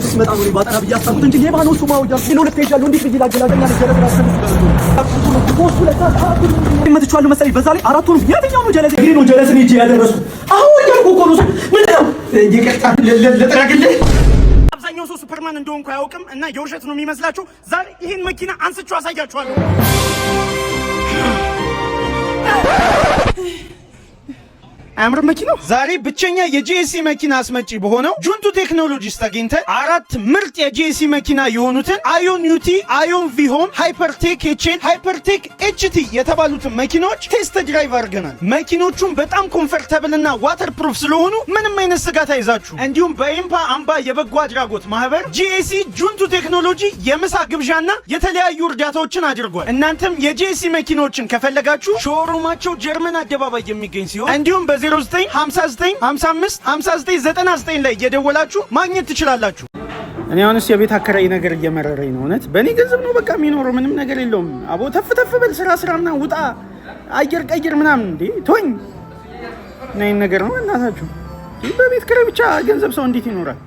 ሲመጣ ነው ባጠና ብዬ አሰብኩት እንጂ ሌባ ነው እሱማ። እያልኩ ለሁለት ተይዣለሁ። እንዴት ብዬ ላገላገኛ መትቼዋለሁ መሰለኝ። በዛ ላይ አራቱንም የትኛው ነው ጀለስ ነው ጀለስን ሂጅ ያደረስኩት አሁን እያልኩ እኮ ነው። ምንድን ነው ይቅርታ ልጥረግልህ። አብዛኛው ሰው ሱፐርማን እንደሆንኩ አያውቅም እና የውሸት ነው የሚመስላችሁ። ዛሬ ይህን መኪና አንስቼው አሳያችኋለሁ። አያምርም መኪናው? ዛሬ ብቸኛ የ GAC መኪና አስመጪ በሆነው ጁንቱ ቴክኖሎጂስ ተገኝተን አራት ምርጥ የ GAC መኪና የሆኑትን አዮን UT፣ አዮን ቪሆም፣ ሃይፐርቴክ HL፣ ሃይፐርቴክ HT የተባሉትን መኪናዎች test drive አድርገናል። መኪኖቹም በጣም comfortable እና waterproof ስለሆኑ ምንም አይነት ስጋት አይዛችሁ። እንዲሁም በኤምፓ አምባ የበጎ አድራጎት ማህበር GAC ጁንቱ ቴክኖሎጂ የምሳ ግብዣና የተለያዩ እርዳታዎችን አድርጓል። እናንተም የ GAC መኪናዎችን ከፈለጋችሁ showroom ኣቸው ጀርመን አደባባይ የሚገኝ ሲሆን እንዲሁም በ0959 55 59 99 ላይ እየደወላችሁ ማግኘት ትችላላችሁ። እኔ አሁንስ የቤት አከራይ ነገር እየመረረኝ ነው። እውነት በእኔ ገንዘብ ነው በቃ የሚኖረው፣ ምንም ነገር የለውም። አቦ ተፍ ተፍ በል ስራ ስራ ምናምን ውጣ፣ አየር ቀይር ምናምን እንዴ ቶኝ እና ይህን ነገር ነው እናታችሁ። በቤት ኪራይ ብቻ ገንዘብ ሰው እንዴት ይኖራል?